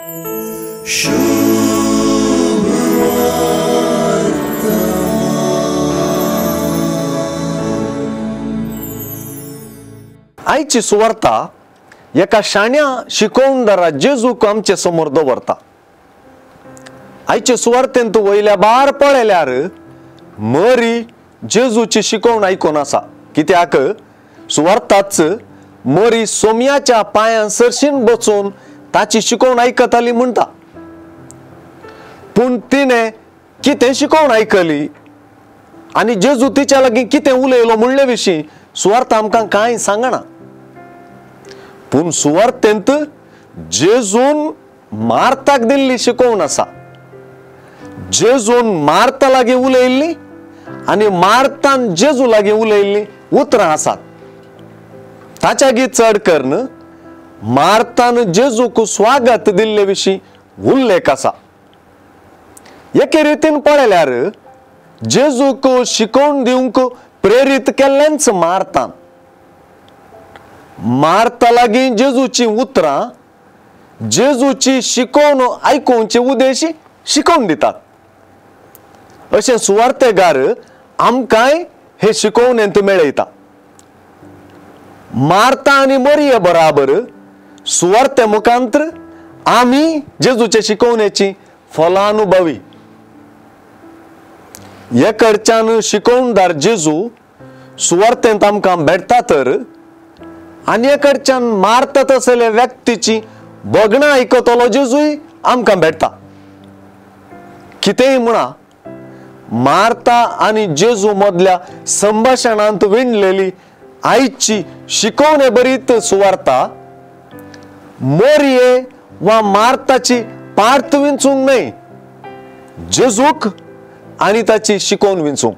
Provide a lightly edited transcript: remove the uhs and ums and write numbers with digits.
आयची सुवार्ता एका शाण्या शिकोवणदारा जेजूक आमचे समोर दवरता। आयचे सुवार्तेंत वयल्या बार पळयल्यार मरी जेजूची शिकोवण आयकून आसा, कित्याक सुवार्ताच मरी सोम्याच्या पांयां सरशीन बसून ताची शिकोवण आयकताली म्हणटा। पूण तिणें कितें शिकोवण आयकली आनी जेजू तिच्या लागीं कितें उलयलो म्हणले विशीं सुवार्ता आमकां कांय सांगना। पूण सुवार्तेंत जेजून मार्ताक दिल्ली शिकोवण आसा। जेजून मार्ता लागीं उलयल्ली आनी मार्तान जेजू लागीं उलयल्ली उतरां आसात। ताच्या गी चड करून मार्तान जेजूक स्वागत दिल्ले विशीं उल्लेख आसा। एके रितीन पळयल्यार जेजूक शिकोवन दिवंक प्रेरीत केल्लेंच मार्तान। मार्ता लागीं जेजूची उतरां जेजूची शिकोवन आयकुवचे उद्देश शिकोवन दितात। अशें सुवार्तेगार आमकांय हे शिकोवणेंत मेळयता। मार्ता आनी मरिये बराबर सुवार्ते मुखांतर आमी जेजूचे शिकोवणेची फलानुभवी। एकडच्यान शिकोवणदार जेजू सुवार्तेंत आमकां भेटता तर आनी एकडच्यान मार्ता तसले व्यक्तीची बगणां आयकतलो जेजूय आमकां भेटता। कितेंय म्हणा, मार्ता आनी जेजू मदल्या संभाशणांत विणलेली आयची शिकोवणे बरीत सुवार्ता मोरये वा मार्ताची पार्त विंचूंक न्हय, जेजूक आनी ताची शिकोवन विंचूंक।